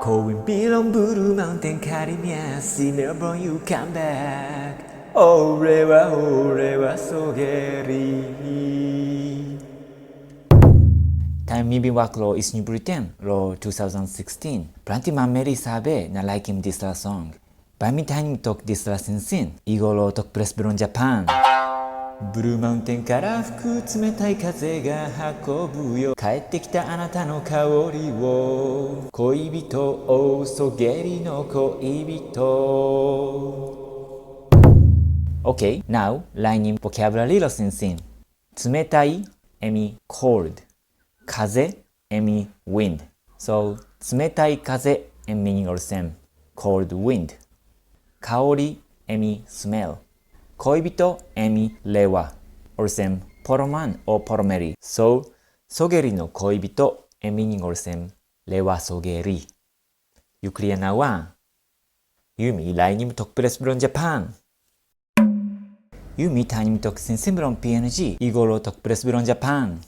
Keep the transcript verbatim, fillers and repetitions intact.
Koin bilong Buru Mountain karim ya, simel bilong yu kam bek. Orewa, orewa, sogeri. Taim mi bin wak long Eastern Britain long two thousand sixteen, planti manmeri save na laikim dispela song. Bai mi tanim tok dispela sinsin i go long tok ples bilong Japan. Buru Mountain karafku tsumetai kaze ga hakobu yo, kaete kita anata no kaori wo, koibito o sogeri no koibito. Oke, nau lainim vocabulary lo sinsin. Tsumetai em i cold. Kaze em i wind. So, tsumetai kaze em meaning olsem cold wind. Kaori em i smell. Koibito em i lewa, olsem poroman o poromeri. So, sogeri no koibito em meaning olsem lewa sogeri. Yu klia nau a? Yumi lainim tok ples bilong Japan. Yumi tanim tok sinsin bilong P N G i go long tok ples bilong Japan.